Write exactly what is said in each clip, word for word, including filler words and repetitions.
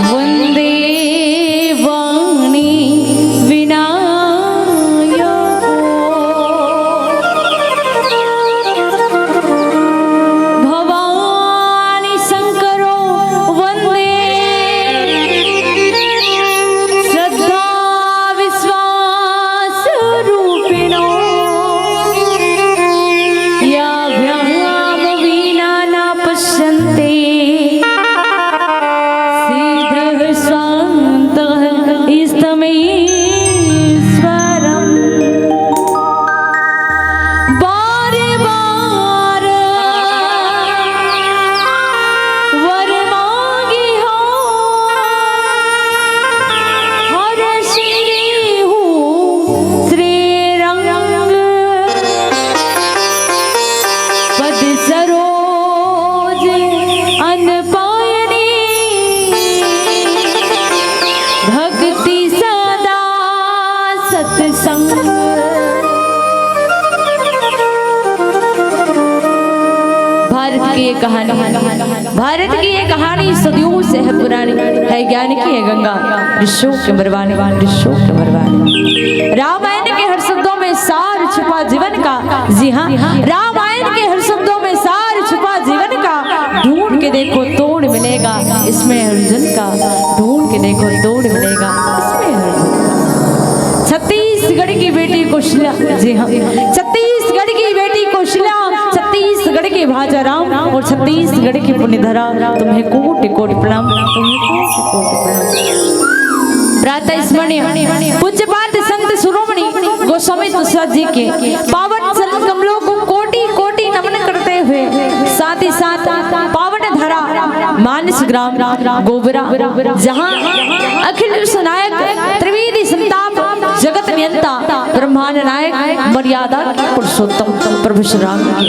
वन्दे वाणी विनायको। भवानी शंकरो वन्दे श्रद्धा विश्वास रूपिणो। याभ्यां विना न पश्यन्ते सिद्धः स्वान्तः इस्तमीश्वरम्। बार बार वर मांगी हो, हर श्री हूँ श्रीरंग पद सरोज अनपायनी। भक्ति सदा सत्संग। भारत की ये कहानी, भारत की ये कहानी सदियों से है पुरानी, है ज्ञान की है गंगा, ऋषियों के मरवानी, ऋषियों के मरवानी। रामायण के हर शब्दों में सार छुपा जीवन का। जी हाँ, रामायण के हर शब्दों में सार छुपा जीवन का। ढूंढ के देखो तोड़ मिलेगा इसमें अर्जुन का। ढूंढ के देखो तोड़ मिलेगा इसमें अर्जुन का। छत्तीसगढ़ की बेटी कौशल्या, जी हाँ, छत्तीसगढ़ की बेटी कौशल्या, छत्तीसगढ़ के भाजा राम और छत्तीसगढ़ की पुण्य धरा, तुम्हें कोटि कोटि प्रणाम, तुम्हें कोटि कोटि प्रणाम। प्रातः स्मरणीय पूज्यपाद संत शिरोमणि गोस्वामी तुलसीदास जी के पावन चरण कमलों को कोटि कोटि नमन करते हुए, साथ ही साथ पावन धरा मानस ग्राम गोबरा, जहाँ अखिल विश्व नायक त्रिवेदी संताप जगत नियंता ब्रह्मांड नायक मर्यादा पुरुषोत्तम प्रभु श्री राम की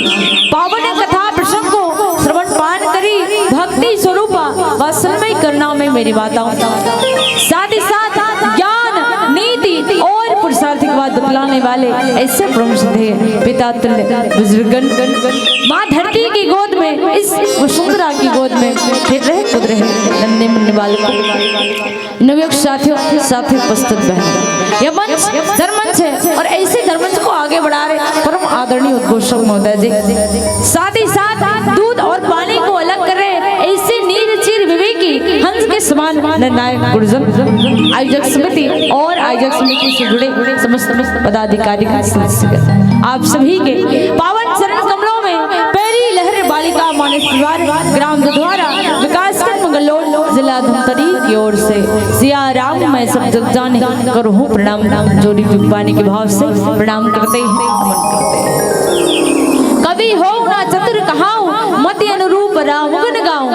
पावन कथा प्रसंग को श्रवण पान करी भक्ति स्वरूप वात्सल्यमय करना में मेरी माताओं, साथ ही साथ ज्ञान, नीति और पुरुषार्थ की बात बतलाने वाले ऐसे प्रमुख श्रद्धेय पिता तुल्य बुजुर्गन, माँ धरती की गोद में, इस वसुंधरा की गोद में खेल रहे कूद रहे नन्हे मुन्ने बालकों, नवयुवक साथियों, साथ ही उपस्थित बहन, यह मंच धर्ममंच है और ऐसे धर्ममंच को आगे बढ़ा रहे परम आदरणीय उद्घोषक महोदय जी, साथ ही साथ दूध और पानी को अलग कर रहे ऐसे नीर चीर विवेकी हंस के समान निर्णायक गुरुजन, आयोजक समिति और आयोजक समिति से जुड़े समस्त पदाधिकारी, सदस्यगण, आप सभी के पावन चरण कमलों में पहली लहर बालिका मानस परिवार ग्राम दुधवारा विकासखंड मंगलौर जिला धमतरी की ओर से सिया राम मैं सब जग जाने करहूँ प्रणाम। जोड़ी जुग पानी के भाव से प्रणाम करते हैं, नमन करते हैं। कवि हो ना चतुर कहाऊं, मति अनुरूप राम गुण गाऊं।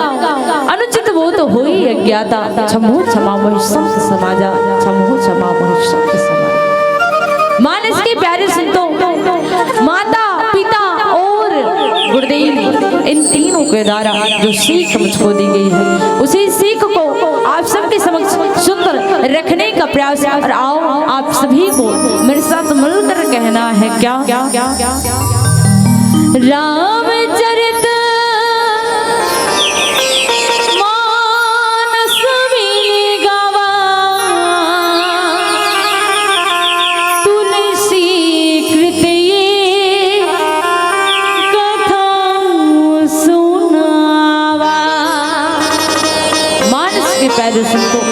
अनुचित बोध होई अज्ञाता, क्षमहु क्षमा मोहि संत समाजा, क्षमहु क्षमा मोहि संत समाजा। मानस के प्यारे संतों, माता, पिता और गुरुदेव, इन तीनों के द्वारा जो सीख मुझको दी गई है, उसी सीख को आप सबके समक्ष सुंदर रखने का प्रयास। और आओ, आप सभी को मेरे साथ मिलकर कहना है क्या? रामचरित मानस विन गावा, तुलसी कृत ये कथा सुनावा। मानस के प्यारे संतों,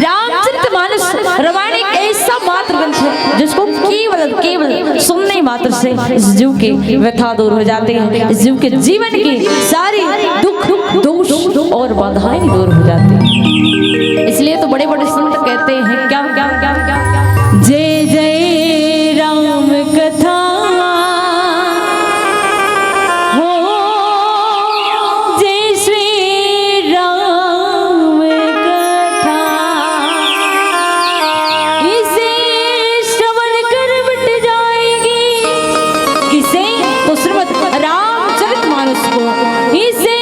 रामचरित मानस रामायण एक ऐसा मात्र ग्रंथ है जिसको केवल, केवल सुनने मात्र से इस जीव के व्यथा दूर हो जाते हैं, इस जीव के जीवन की सारी दुख, दोष और बाधाएं दूर हो जाती हैं। इसलिए तो बड़े बड़े संत कहते हैं क्या, क्या, क्या, क्या, क्या? जय जय राम कथा हो, जय श्री राम कथा। इसे श्रवण कर मिट जाएगी। किसे? तो श्रीमद् रामचरित मानस को। इसे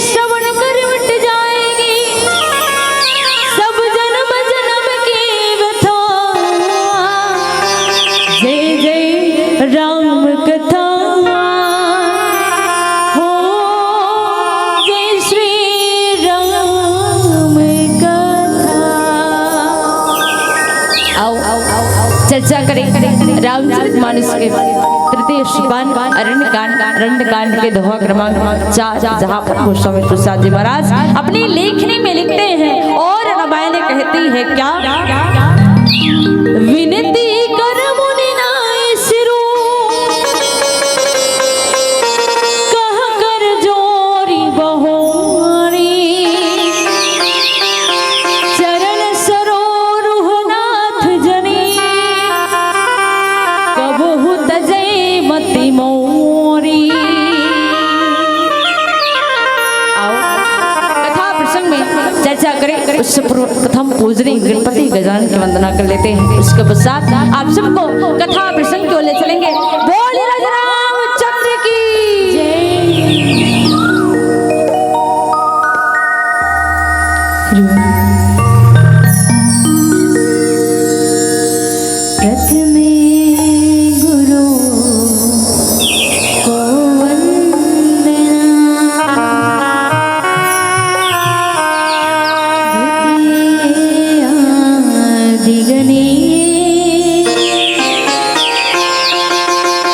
श्रवण कर मिट जाएगी सब जन्म रामचरित मानस के तृतीय सोपान अरण्य कांड, अरण्य कांड के दोहा क्रमांक चार, जहाँ पर गोस्वामी तुलसीदास जी महाराज अपनी लेखनी में लिखते हैं और रमायणी कहती है क्या? विनती कर मुनि नाय सिरु, कह कर जोरी बहोरी, चरण सरोरुह नाथ जनी, कबहु तजै मति मोरी। आओ, कथा प्रसंग में चर्चा करें। उससे पूर्व प्रथम पूजनीय गणपति गजानन की वंदना कर लेते हैं। उसके पश्चात आप सबको कथा प्रसंग की ओर ले चलेंगे। बोल राजा रामचंद्र की जय। प्रथमे गुरु को वंदना, द्वितीय आदि गणेश,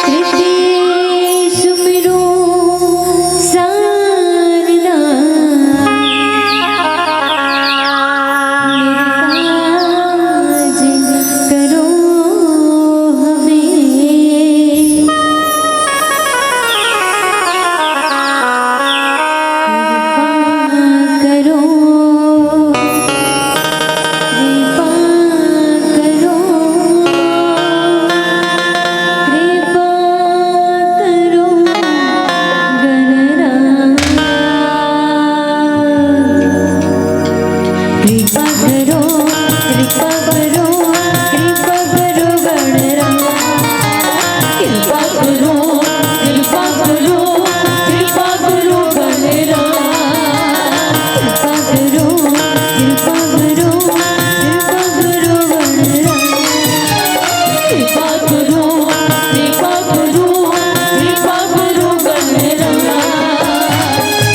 तृतीय सुमिरो सारना। काज करो हमें, कृपा करो, कृपा करो, कृपा करो गणराज। कृपा करो, कृपा करो, कृपा करो गणराज। कृपा करो, कृपा करो, कृपा करो गणराज। कृपा करो, कृपा करो, कृपा करो गणराज। कृपा करो, कृपा करो, कृपा करो गणराज।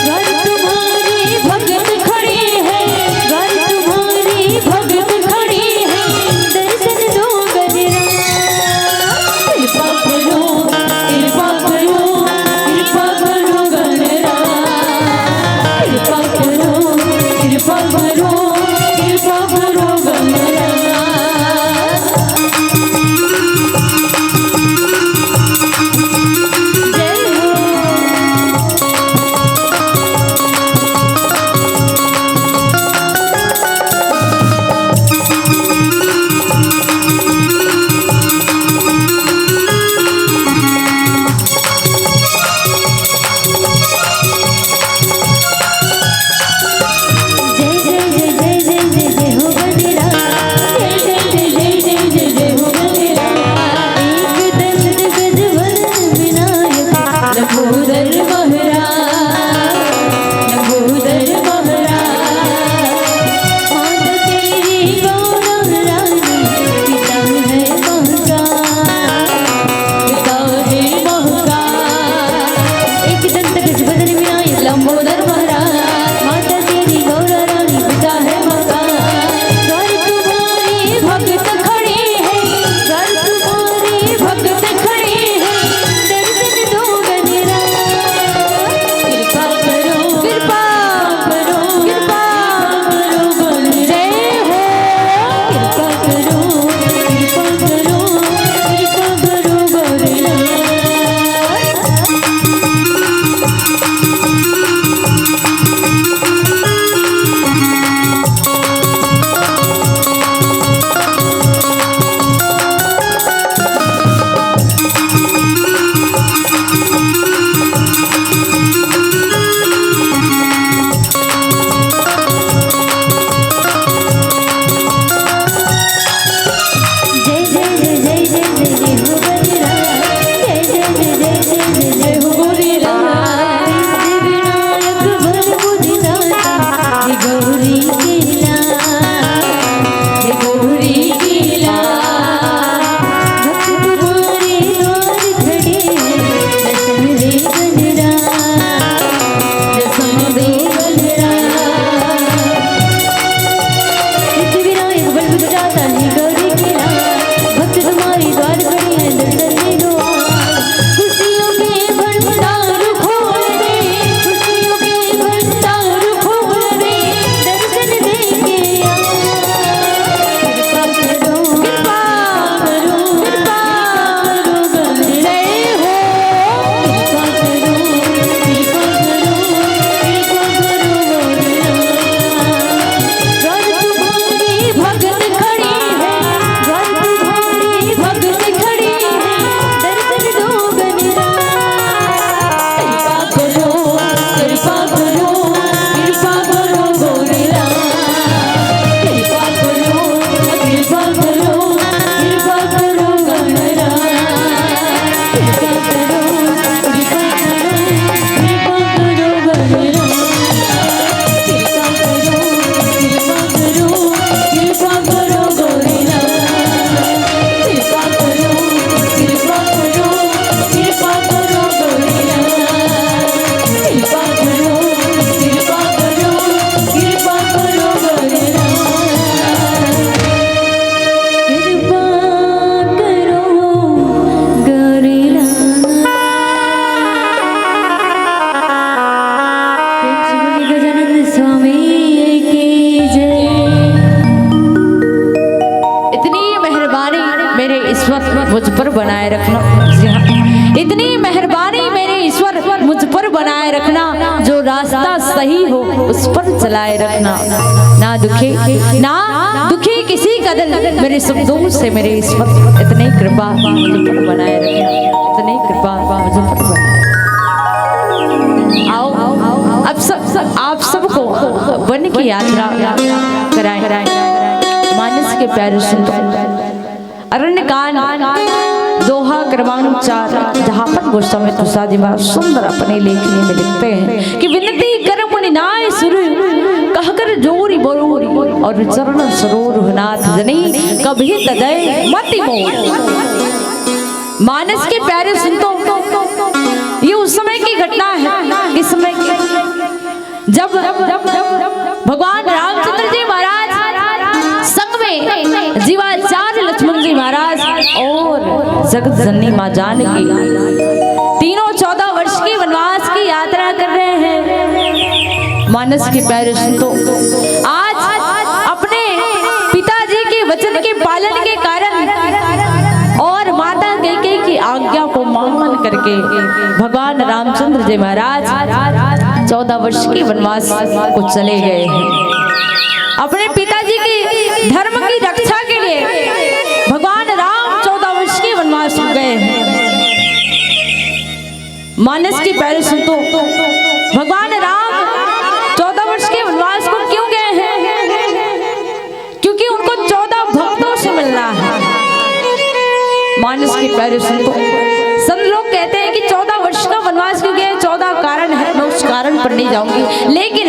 घर तुम्हारे भगत खड़े हैं, घर तुम्हारे मुझ पर बनाए रखना। जी हाँ, इतनी मेहरबानी मेरे ईश्वर, मुझ पर बनाए रखना, जो रास्ता सही हो उस पर चलाए रखना। ना दुखी, ना दुखी किसी का दिल, मेरे सुख दुख से मेरे ईश्वर, इतनी कृपा मुझ पर बनाए रखना, इतनी कृपा मुझ पर बनाए। आओ, अब सब, सब आप सबको वन की यात्रा कराएं। मानस के प्यारे सुन, अरण्य कांड, दोहा क्रमांक चार, जहाँ पर गोस्वामी तुलसीदास जी महाराज सुंदर अपनी लेखनी में लिखते हैं कि विनती कर मुनि नाय सुर, कहकर जोरी बोरी, और चरण सरोज रघुनाथ जनी, कभी तजय मति मोर। मानस के प्यारे संतों, ये उस समय की घटना है, इस समय की, जब भगवान रामचंद्र जी महाराज संग में जीवाचार्य लक्ष्मण जी महाराज और जगत जननी माँ जानकी, तीनों चौदह वर्ष की वनवास की यात्रा कर रहे हैं। मानस के प्यारे संतों, आज अपने पिताजी के वचन के पालन के कारण और माता कैकेयी की आज्ञा को मान करके भगवान रामचंद्र जी महाराज चौदह वर्ष के वनवास को चले गए हैं। अपने पिताजी के धर्म की रक्षा के लिए भगवान राम चौदह वर्ष के वनवास को गए हैं। मानस के प्यारे संतों, भगवान राम चौदह वर्ष के वनवास को क्यों गए हैं? क्योंकि उनको चौदह भक्तों से मिलना है। मानस के प्यारे संतों, संत लोग कहते हैं कि चौदह वर्ष का वनवास क्यों गए, चौदह कारण है, मैं उस कारण पर नहीं जाऊंगी, लेकिन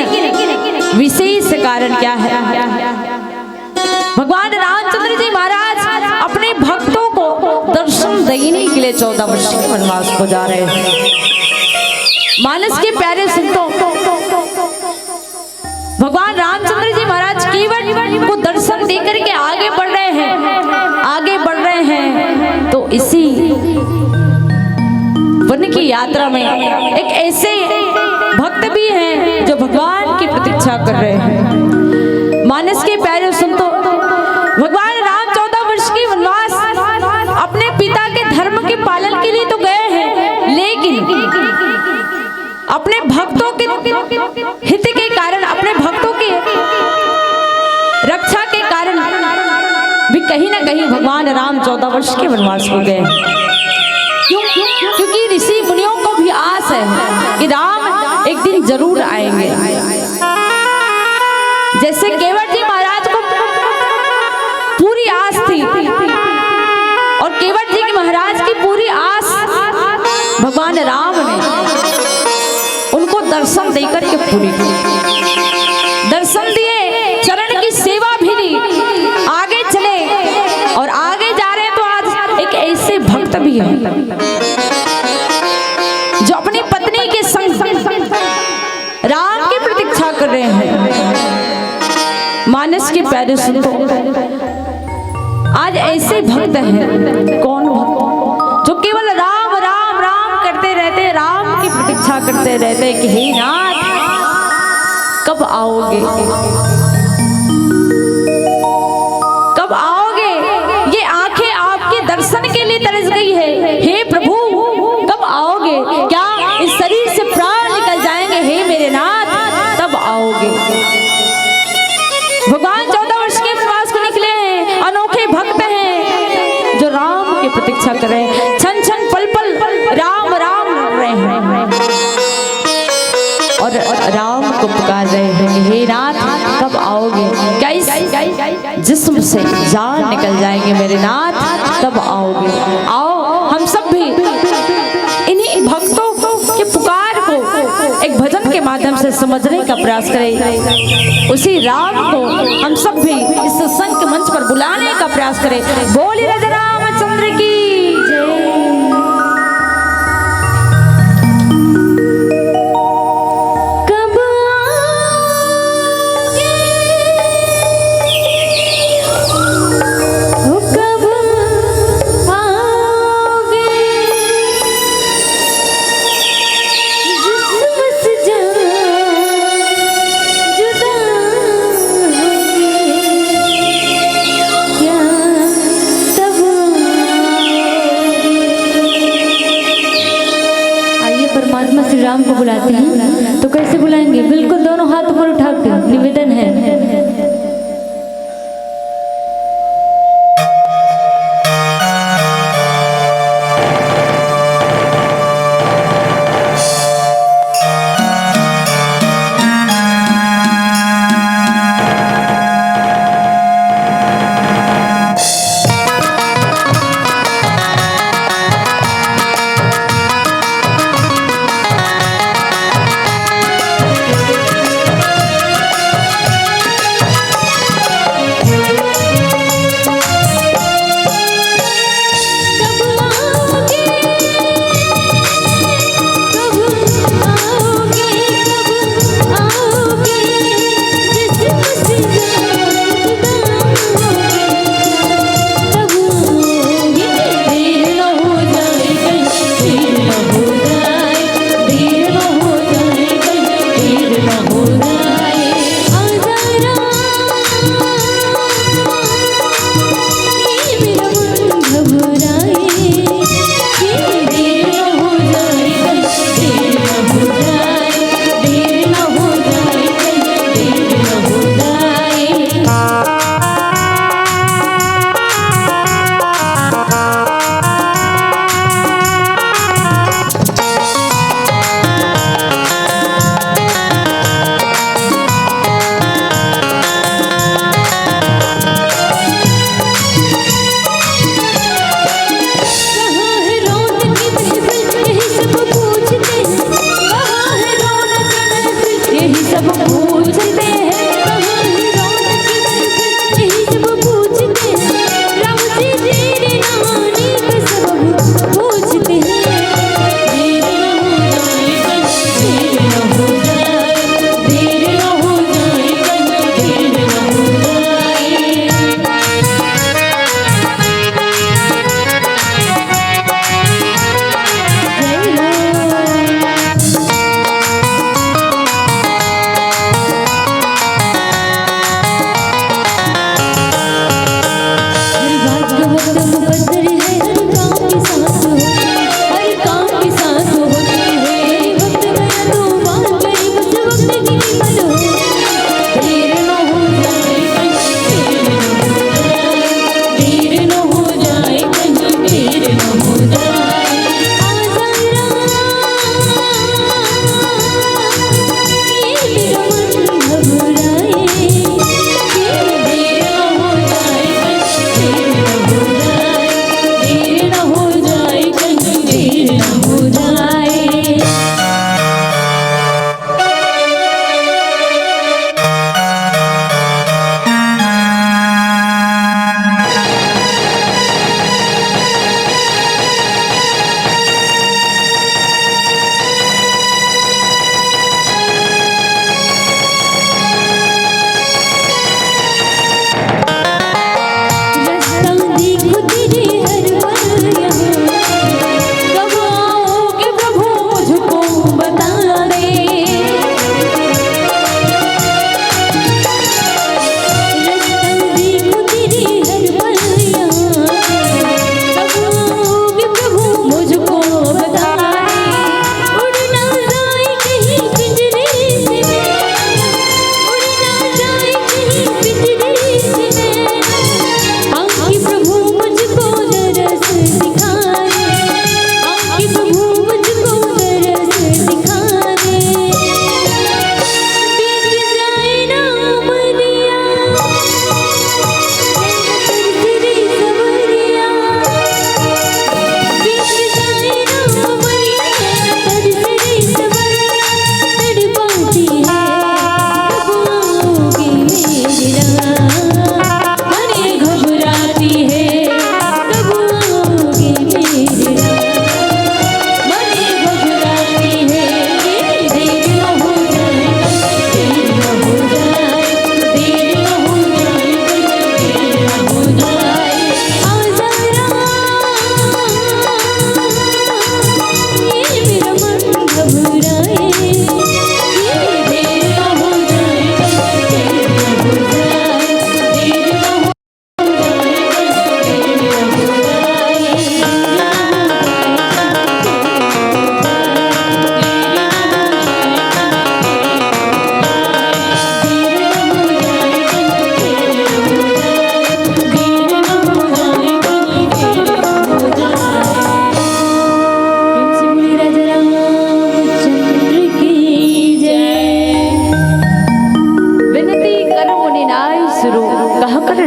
विशेष कारण क्या है? भगवान रामचंद्र जी महाराज अपने भक्तों को दर्शन देने के लिए चौदह वर्ष के वनवास को जा रहे हैं। मानस के प्यारे संतों, भगवान रामचंद्र जी महाराज केवट को दर्शन देकर के आगे बढ़ रहे हैं, आगे बढ़ रहे हैं। तो इसी वन की यात्रा में एक ऐसे भक्त भी हैं जो भगवान की प्रतीक्षा कर रहे हैं। मानस के प्यारे संतों, भगवान राम चौदह वर्ष की वनवास अपने पिता के धर्म के पालन के लिए तो गए हैं, लेकिन अपने भक्तों के हित के कारण, अपने भक्तों के रक्षा के कारण भी कहीं ना कहीं भगवान राम चौदह वर्ष के वनवास को गए। क्यों? क्योंकि ऋषि मुनियों को भी आस है कि राम एक दिन जरूर आएंगे। जैसे केवट जी महाराज को पूरी आस थी और केवट जी की महाराज की पूरी आस भगवान राम ने उनको दर्शन देकर के पूरी की। दर्शन दिए, चरण की सेवा भी दी, आगे चले और आगे जा रहे हैं तो आज एक ऐसे भक्त भी है जो अपनी पत्नी के संग राम की प्रतीक्षा कर रहे हैं। मानस के प्यारे संतों, आज ऐसे भक्त हैं, कौन भक्त, जो केवल राम राम राम करते रहते, राम की प्रतीक्षा करते रहते कि हे नाथ, कब आओगे, कब आओगे? ये आंखें आपके दर्शन के लिए तरस गई है। हे प्रभु, कब आओगे? क्या इस शरीर से प्राण निकल जाएंगे? हे मेरे नाथ, तब आओगे। भगवान चौदह वर्ष के वनवास को निकले हैं, अनोखे भक्त हैं जो राम की प्रतीक्षा कर रहे हैं, क्षण क्षण पल पल राम राम कर रहे हैं और राम को पुकार रहे हैं, हे नाथ, कब आओगे? क्या इस जिस्म से जान निकल जाएंगे मेरे नाथ, तब आओगे? आओ, हम सब भी इन्हीं भक्तों के पुकार को एक भजन के माध्यम से समझने का प्रयास करें, उसी राम को हम सब भी इस सत्संग के मंच पर बुलाने का प्रयास करें। बोलिए राजा रामचंद्र की जय। कब आओगे? ओ कब आओगे? जिस्म से जान जुदा होगी, क्या तब हमको बुलाते हैं तो कैसे बुलाएंगे? बिल्कुल दोनों हाथ ऊपर उठा के निवेदन है।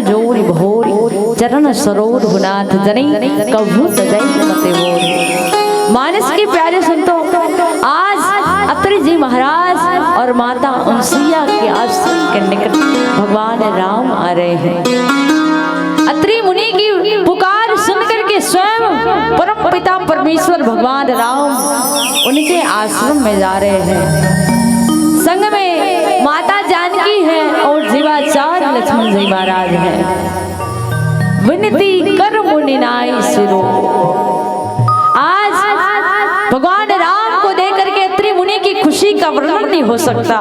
जोरि बहोरि, चरण सरोज रघुनाथ जनि, कबहु तजहि मति ओरि। मानस के प्यारे संतों, आज अत्रि जी महाराज और माता अनसुईया के आश्रम के निकट भगवान राम आ रहे हैं। अत्रि मुनि की पुकार सुन करके स्वयं परम पिता परमेश्वर भगवान राम उनके आश्रम में जा रहे हैं। संग में माता जानकी है और जीवाचार्य लक्ष्मण जी महाराज हैं। विनती कर मुनि नाई सिरो। आज भगवान राम को देख करके अत्रि मुनि की खुशी का वर्णन नहीं हो सकता।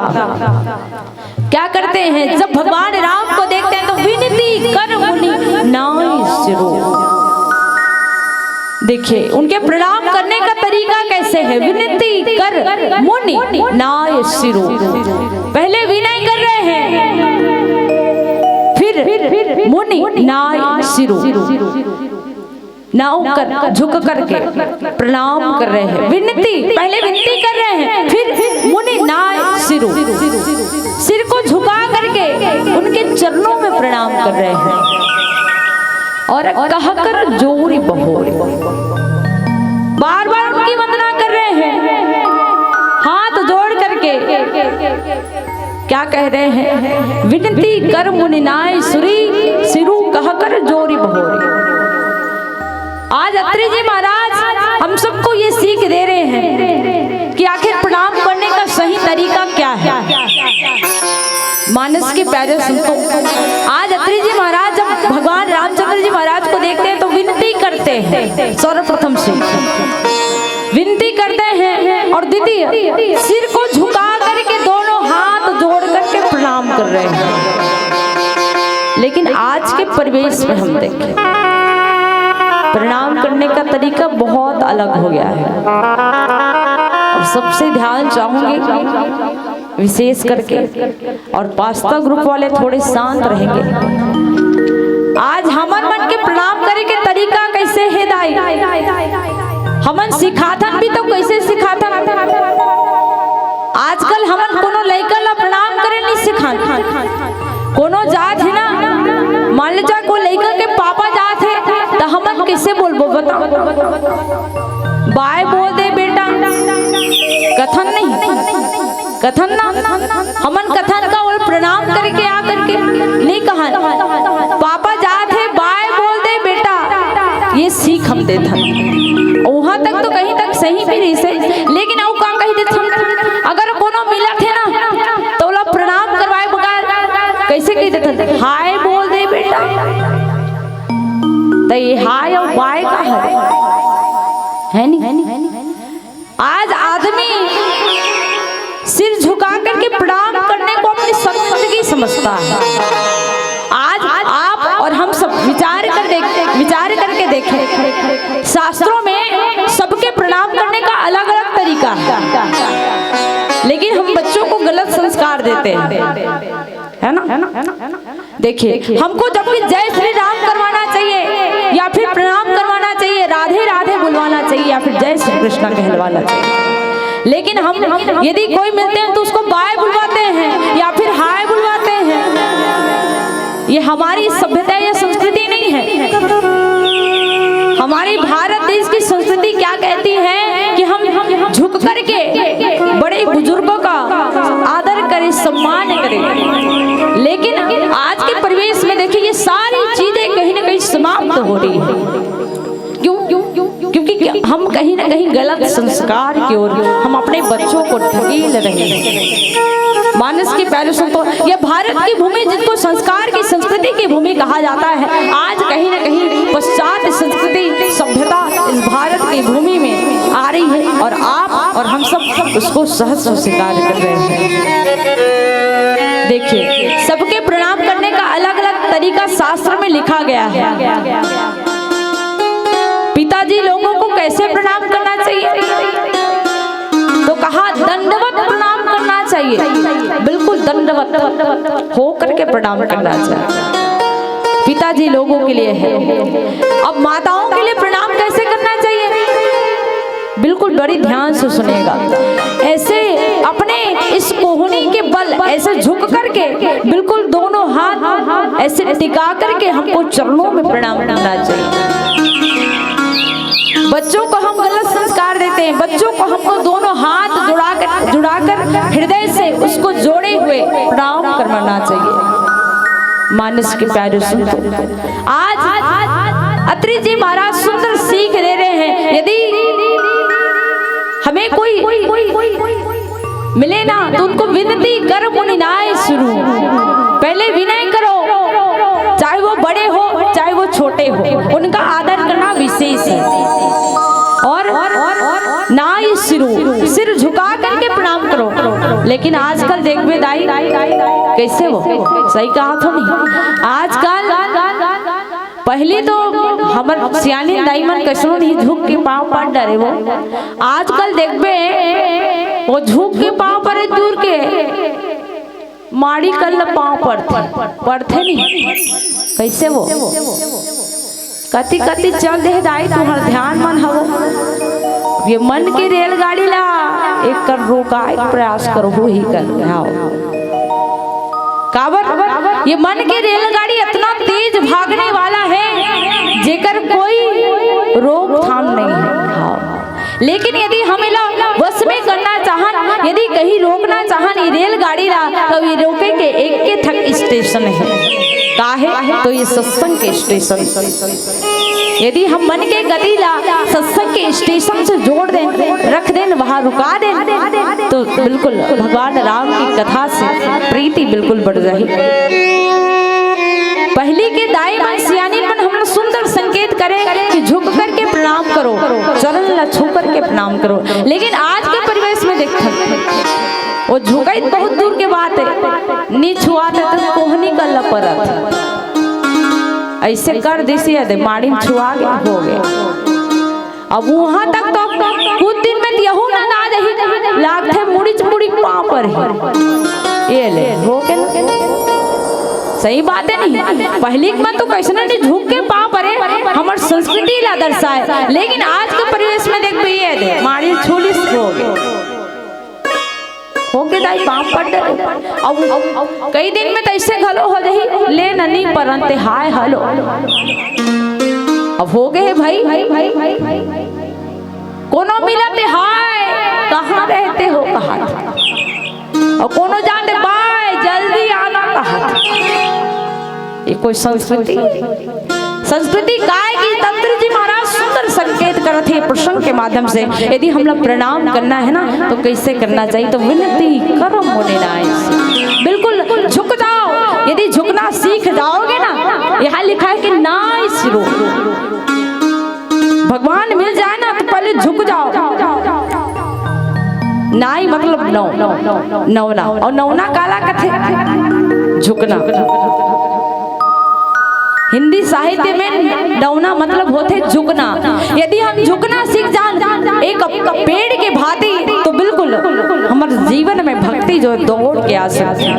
क्या करते हैं, जब भगवान राम को देखते हैं तो विनती कर मुनि नाई सिरो। देखिए, उनके प्रणाम करने का तरीका कैसे है। विनती कर मुनि नाय सिरो। पहले विनय कर रहे हैं, फिर मुनि नाय सिरो। नाव कर, झुक करके प्रणाम कर रहे हैं। विनती, पहले विनती कर रहे हैं, फिर मुनि नाय सिरो, सिर को झुका करके उनके चरणों में प्रणाम कर रहे हैं। और कहकर जोरि बहोरि, बार बार उनकी वंदना कर रहे हैं, हाथ जोड़ करके क्या कह रहे हैं? विनती कर मुनि नाय सुरी, सिरु कहकर जोरि बहोरि। आज अत्रि जी महाराज हम सबको ये सीख दे रहे हैं कि आखिर प्रणाम करने का सही तरीका क्या है। मानस के प्यारे संतों, आज अत्रि जी महाराज जब भगवान रामचंद्र जी महाराज को देखते हैं तो विनती करते हैं सर्वप्रथम से। विनती करते हैं और द्वितीय, सिर को झुका करके दोनों हाथ जोड़ करके प्रणाम कर रहे हैं। लेकिन आज के परिवेश में हम देखें, प्रणाम करने का तरीका बहुत अलग हो गया है। और सबसे ध्यान चाहूंगी विशेष करके, और पास्ता ग्रुप वाले थोड़े शांत रहेंगे। आज हमन मन के प्रणाम करे के तरीका कैसे हे दाई? हमन सिखाथन भी तो कैसे सिखाथन? आजकल हमन कोनो लइका ला प्रणाम करे नहीं सिखान। कोनो जात हे ना, मान ले जा को लइका के पापा जात हे, त हमन कैसे बोलबो बताओ? बाय बोल दे बेटा, कथन नहीं, कथन ना, हमन कथन का ओला प्रणाम करके आ करके नहीं कहन। पापा जात हे, बाय बोल दे बेटा, ये सीख हम देथन। वहां तक तो कहीं तक सही भी रहिसे, लेकिन अउ का कही देथन, अगर कोनो मिलत हे ना, तो ओला प्रणाम करवाए बगैर कैसे कही देथन, हाय बोल दे बेटा। त ये हाय और बाय का है, है नहीं? आज आदमी सिर झुका करके प्रणाम करने को अपनी शर्मिंदगी समझता है। आज आप और हम सब विचार कर देख, विचार करके देखें, शास्त्रों में सबके प्रणाम करने का अलग-अलग तरीका है, लेकिन हम बच्चों को गलत संस्कार देते हैं, है ना? देखिए, हमको जब भी जय श्री राम करवाना चाहिए या फिर प्रणाम करवाना चाहिए, राधे राधे बुलवाना चाहिए या फिर जय श्री कृष्णा कहलवाना चाहिए। लेकिन हम यदि कोई मिलते हैं तो उसको बाय बुलवाते हैं या फिर हाय बुलवाते हैं। ये हमारी सभ्यता या संस्कृति नहीं है। हमारी भारत देश की संस्कृति क्या कहती है कि हम, हम झुक करके बड़े बुजुर्गों का आदर करें, सम्मान करें। लेकिन आज के परिवेश में देखिए, ये सारी चीजें कहीं ना कहीं समाप्त हो रही है। क्यों? क्योंकि हम कहीं ना कहीं गलत संस्कार की ओर हम अपने बच्चों को ढकेल रहे हैं। मानस के प्यारे संतों, यह भारत की भूमि, जिसको संस्कार की, संस्कृति की भूमि कहा जाता है, आज कहीं ना कहीं पश्चात संस्कृति, सभ्यता इस भारत की भूमि में आ रही है और आप और हम सब उसको सहज स्वीकार कर रहे हैं। देखिए, सबके प्रणाम करने का अलग-अलग तरीका शास्त्र में लिखा गया है। पिताजी लोगों को कैसे प्रणाम करना चाहिए? तो कहा, दंडवत प्रणाम करना चाहिए, बिल्कुल दंडवत हो करके प्रणाम करना चाहिए। पिताजी लोगों के लिए है। अब माताओं के लिए प्रणाम कैसे करना चाहिए? बिल्कुल बड़ी ध्यान से सुनेगा। ऐसे अपने इस कोहनी के बल ऐसे झुक करके, बिल्कुल दोनों हाथ ऐसे टिका करके हमको चरणों में प्रणाम करना चाहिए। बच्चों को हम गलत संस्कार देते हैं। बच्चों को हमको दोनों हाथ जुड़ाकर, जुड़ाकर हृदय से उसको जोड़े हुए प्रणाम करवाना चाहिए। मानस के प्यारे संतों, आज अत्रि जी महाराज सुंदर सीख दे रहे हैं। यदि हमें कोई मिले ना, तो उनको विनती कर मुनि नाय सुरु। पहले विनय करो, चाहे वो बड़े हो, चाहे वो छोटे हो, उनका आदर करना विशेष है। और नाय सुरु, सिर झुका करके प्रणाम करो। लेकिन आजकल देखबे दाई, कैसे वो, सही कहा तो नहीं? आजकल, पहली तो हमर सियानी दाई मन कैसनो नहीं झुक के पाँव पड़ डरे वो। आजकल देखबे, वो झुक के पाँव परे दूर के, माड़ी कर ल पाँव पड़थे, पड़थे नहीं। कैसे वो? कति कति चल दे दाई, तुम्हर ध्यान मन हवो। ये मन के रेलगाड़ी ला एक कर रोकाए के प्रयास करो, हो ही कर आओ। काबर? ये मन के रेलगाड़ी इतना तेज भागने वाला है, जेकर कोई रोकथाम नहीं है। हाँ। लेकिन यदि हम एला वश में करना चाहन, यदि कहीं रोकना चाहन ये रेलगाड़ी ला, तो ये रोके के एक के ठक स्टेशन है। का है? तो ये सत्संग के स्टेशन। यदि हम मन के गति ला सत्संग के स्टेशन से जोड़ देन, रख देन, वहाँ रुका देन, तो बिल्कुल भगवान राम की कथा से प्रीति बिल्कुल बढ़ जाही। पहली के दाई मन, सियानी मन हमन सुंदर संकेत करे कि झुक करके प्रणाम करो, चरण ला छू करके प्रणाम करो। लेकिन आज के परिवेश में देखो, वो झुकाई बहुत दूर के बात है, नी छुआत है तो कोहनी कर ला परत। ऐसे कर दिस ये दे, माड़ी छुआ गे, हो गे। अब वहां तक तो कुछ दिन में यहू नंद आ जाही, लागथे मुड़ीच मुड़ी पाँव पर ही। ये ले, हो के ना? सही बात है नहीं? पहली के मन तो कैसने नहीं झुक के पाँव परे, हमर संस्कृति ला दर्शाए, लेकिन आज के परिवेश में देख भी ये दे, माड़ी छूलिस हो गे। हो के दाई पाँव पड़ डरे। अब कई दिन में तो ऐसे घलो हो जाही, ले ननी परंते हाय हलो। अब हो गए भाई, कोनो मिलते हाय, कहाँ रहते हो कहा, और कोनो जाते बाय, जल्दी आना कहा। ये कोई संस्कृति? संस्कृति काय की? अत्रि जी महाराज सुंदर संकेत करत हे प्रसंग के माध्यम से। यदि हमला प्रणाम करना है ना, तो कैसे करना चाहिए? तो विनती करो मुनि नाय। बिल्कुल झुक जाओ। यदि झुकना सीख जाओगे ना, यहाँ लिखा है कि नाय सिरो, भगवान मिल जाए ना तो पहले झुक जाओ। नाई मतलब नौ, नौना। और नौना काला कथे? झुकना। हिंदी साहित्य में नौना मतलब होथे झुकना। यदि हम झुकना सीख जान एक पेड़ के भांति, तो बिल्कुल हमर जीवन में भक्ति जो है दौड़ के आ सकती है।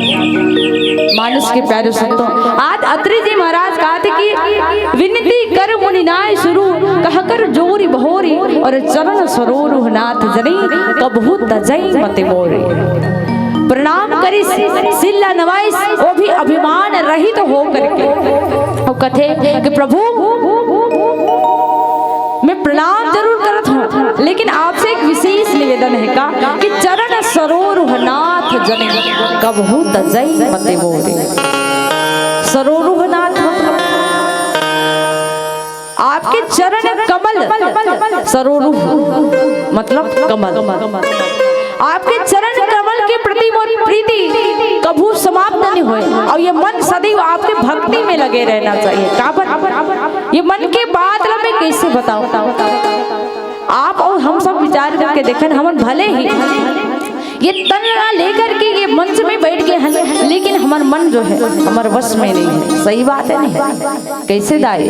मानुष के प्यारे संतों, आज अत्रि जी महाराज कहा थे कि विनती कर मुनि नाय सुरु, कहकर जोरी बहोरी, और चरण सरोरुह नाथ जनी, कबहू तजई मति मोरी। प्रणाम करिस, सिल्ला नवाइस, वो भी अभिमान रहित हो करके। और कथे कि प्रभु, मैं प्रणाम जरूर करत हूँ, लेकिन आपसे एक विशेष निवेदन है का कि चरण सरोरुह नाथ जनी, कबहू तजई मति मोरी। सरोरुह नाथ मतलब आपके चरण कमल, सरोरुह मतलब कमल, आपके चरण कमल के प्रति मोर प्रीति कभू समाप्त नहीं होए, और ये मन सदैव आपके भक्ति में लगे रहना चाहिए। काबर? ये मन के बात ला मैं कैसे बताऊं? आप और हम सब विचार करके देखें, हमन भले ही ये तन ला लेकर के ये मंच में बैठ गए हैं, लेकिन हमर मन जो है, हमर वश में नहीं है। सही बात है, नहीं? कैसे दाई?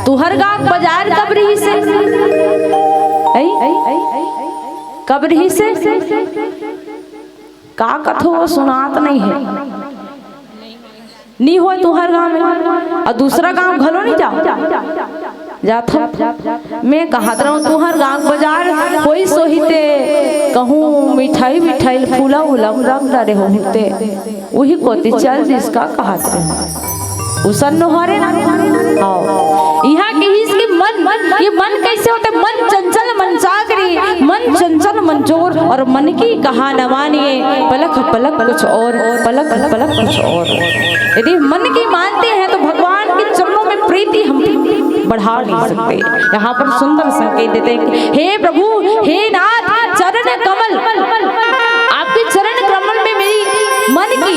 तुहर गांव बाजार कब रहिसे? ऐ? कब रहिसे? का कथो वो सुनात नहीं है। नी होय तुहर गांव में, और दूसरा गांव घलो नहीं जाओ, जात हो। मैं कहत रहूं, तुंहर गांव बाजार कोई सोहिते, कहूं मिठाई मिठाई फूला उला रंग डारे होते, उही कोती चल जिसका कहत रहूं। उसन नोहरे ना। आओ। इहां के हिस के मन, ये मन कैसे होते? मन चंचल मन चाकरी, मन चंचल मन चोर, और मन की कहा न मानिए, पलक पलक कुछ और, पलक पलक कुछ और। यदि मन की मानते हैं तो भगवान के चरणों में प्रीति हम बढ़ा नहीं सकते। यहाँ पर सुंदर संकेत देते हैं कि हे प्रभु, हे नाथ, चरण कमल, आपके चरण कमल में मेरी मन की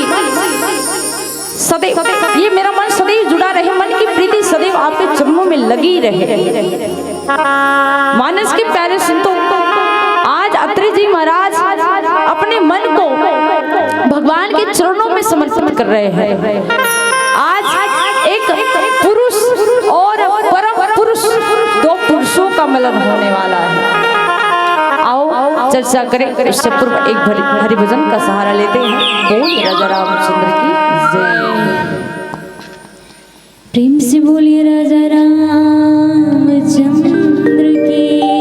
सदैव, ये मेरा मन सदैव जुड़ा रहे, मन की प्रीति सदैव आपके चरणों में लगी रहे। मानस के प्यारे संतों, आज अत्रि जी महाराज अपने मन को भगवान के चरणों में समर्पित कर रहे हैं। आज एक पुरुष और परम पुरुष, दो पुरुषों का मिलन होने वाला है। आओ चर्चा करें, उससे पूर्व एक भरी हरि भजन का सहारा लेते हैं। बोल राजा रामचंद्र की जय। प्रेम से बोलिए राजा रामचंद्र की जय।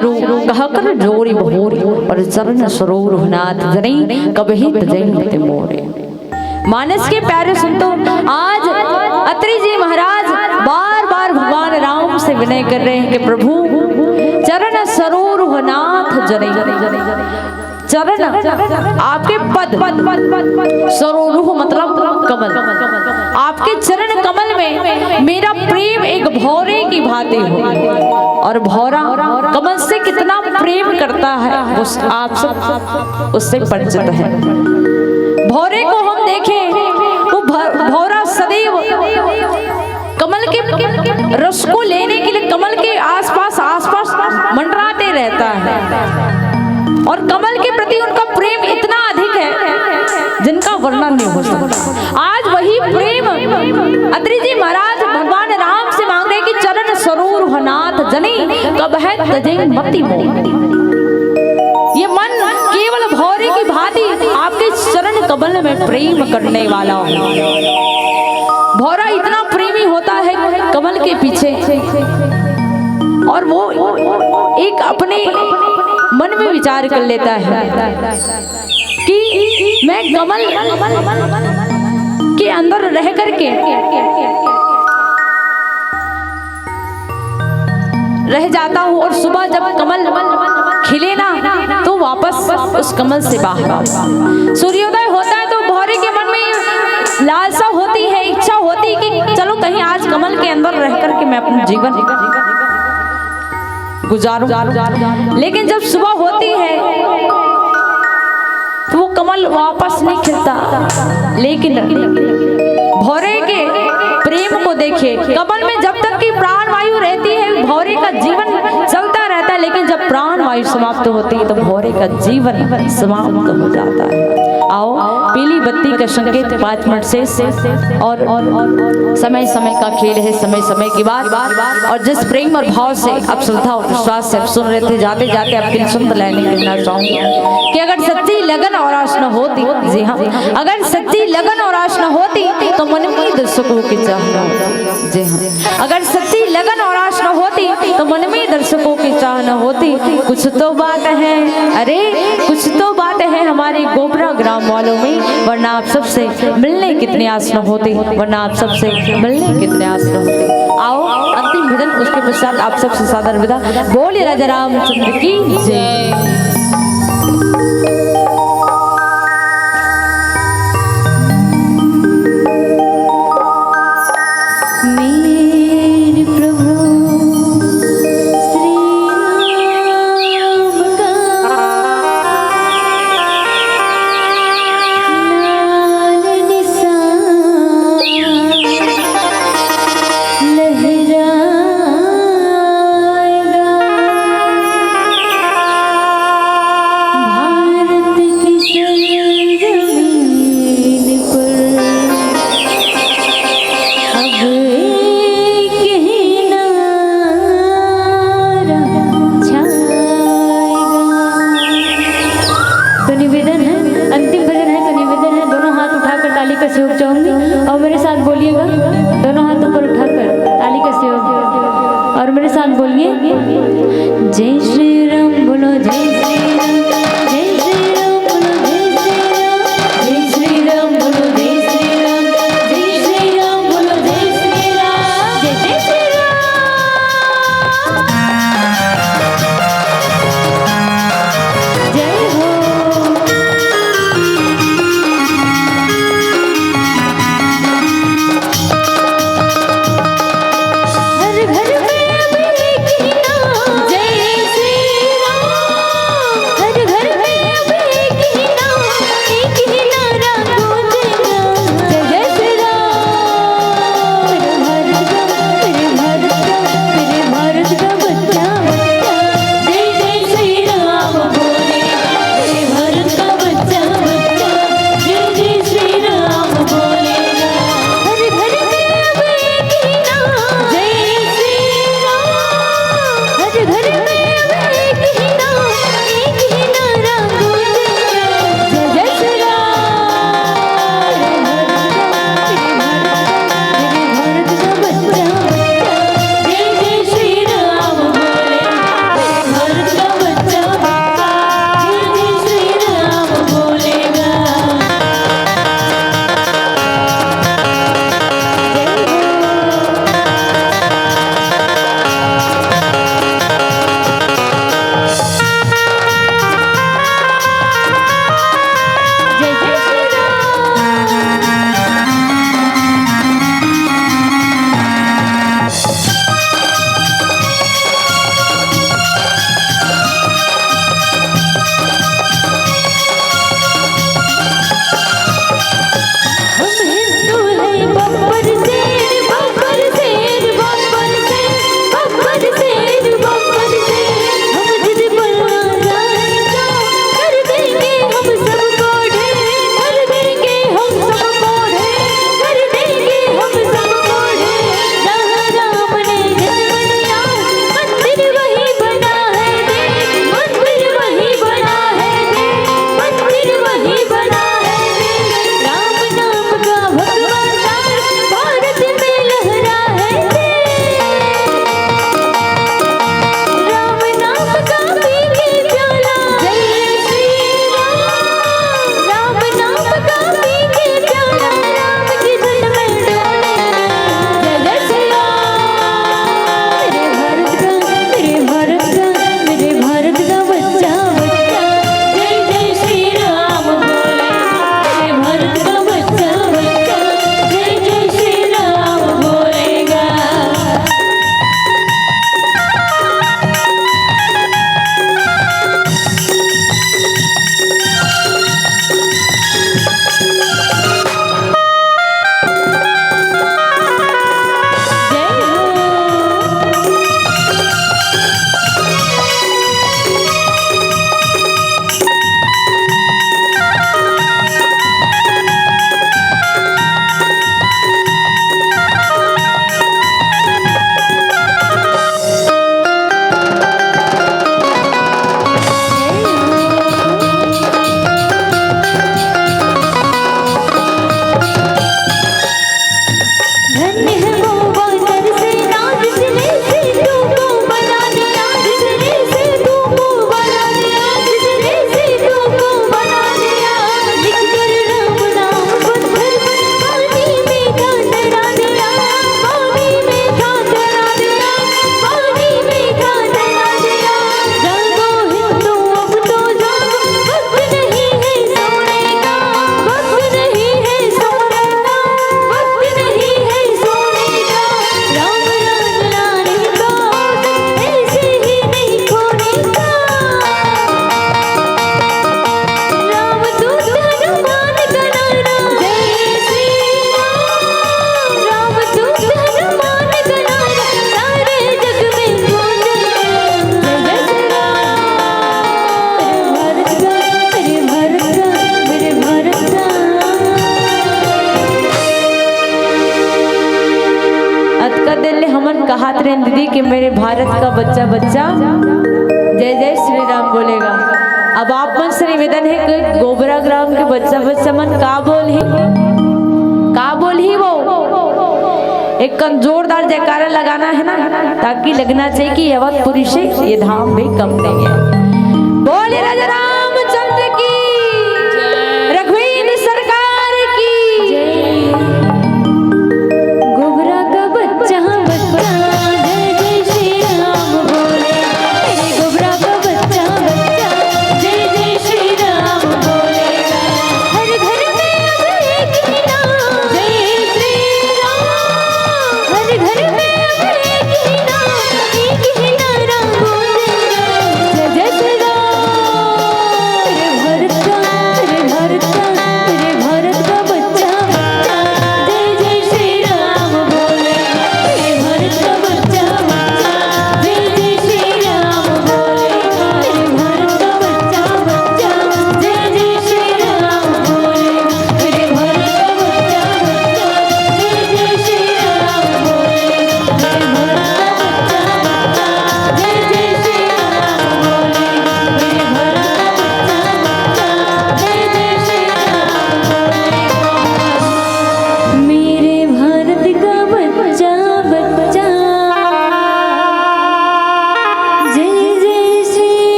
कह कर जोरि बहोरि, और चरण सरोरुह नाथ जनि, कबहिं तजहिं मति मोरि। मानस के प्यारे संतो, आज अत्रि जी महाराज बार बार भगवान राम से विनय कर रहे हैं कि प्रभु, चरण सरोरुह नाथ जनि। चरण, आपके पद, सरोरुह मतलब कमल, आपके चरण कमल में मेरा प्रेम एक भौरे की भांति हो, और भौरा कमल से कितना प्रेम करता है, वो आप सब उससे परिचित है। भौरे को हम देखें, वो भ-, भौरा सदैव कमल के रस को लेने के लिए कमल के आसपास, आसपास मंडराते रहता है, और कमल के प्रति उनका प्रेम इतना अधिक है जिनका वर्णन नहीं हो सकता। आज वही प्रेम अत्रि जी महाराज भगवान राम से मांग रहे कि चरण सरोरुह नाथ जनि, कबहिं तजहिं मति मोरि। ये मन केवल भौरे की भांति आपके चरण कमल में प्रेम करने वाला हो। भौरा इतना प्रेमी होता है कमल के पीछे, और वो एक अपने मन में विचार कर लेता है कि मैं कमल के अंदर रह करके रह जाता हूँ, और सुबह जब कमल खिले ना, तो वापस उस कमल से बाहर आता। सूर्योदय होता है तो भौरे के मन में लालसा होती है, इच्छा होती है कि चलो कहीं आज कमल के अंदर रह करके मैं अपना जीवन गुजारूं। लेकिन जब सुबह होती है तो वो कमल वापस नहीं खिलता। लेकिन भौरे के प्रेम को देखिए, कमल में जब तक की प्राण वायु रहती है, भौरे का जीवन चलता रहता है, लेकिन जब प्राण वायु समाप्त होती है तो भौरे का जीवन समाप्त हो जाता है। आओ, पीली बत्ती का संकेत पाँच मिनट से, और, और समय समय का खेल है, समय समय की बात। और जिस प्रेम और भाव से आप श्रद्धा और विश्वास से आप सुन रहे थे, जाते जाते आपके लिए संत लाइनें कहना चाहूंगी कि अगर सच्ची लगन और आस न होती, जी हाँ, अगर सच्ची लगन और आस न होती तो मन में दर्शकों की चाह न होती। जी हाँ, अगर सच्ची लगन और आस न होती तो मन में दर्शकों की चाह न होती। कुछ तो बात है, अरे कुछ तो बात है हमारे गोबरा ग्राम वालों में, वरना आप सबसे मिलने कितने आस न होती, वरना आप सबसे मिलने कितने आस न होती। आओ, अंतिम भजन, उसके पश्चात आप सबसे सादर विदा। बोलिए राजा रामचंद्र की जय। मेरे प्रभु श्री राम का लाल निशान लहराएगा भारत की सरजमीन पर। अब एक ही नारा छाएगा। तो निवेदन है, अंतिम भजन है, तो निवेदन है, दोनों हाथ उठाकर ताली का सहयोग चाहूंगी और मेरे साथ बोलिएगा, दोनों हाथ ऊपर उठाकर ताली का सहयोग, और मेरे साथ बोलिए, जय श्री राम बोलो, जय श्री राम, जय श्री राम बोलो, जय श्री राम, जय श्री राम बोलो, जय श्री राम, जय श्री राम बोलो, जय श्री राम, जय जय श्री राम। जय हो। हर घर में अब एक ही नाम। जय श्री राम। दीदी कि मेरे भारत का बच्चा बच्चा जय जय श्री राम बोलेगा। अब आप मन से निवेदन हे कि गोबरा ग्राम के बच्चा बच्चा मन का बोलही, का बोलही वो, एक कन जोरदार जयकारा लगाना हे ना, ताकि लगना चाहिए कि ये अवधपुरी से ये धाम भी कम नहीं है। बोले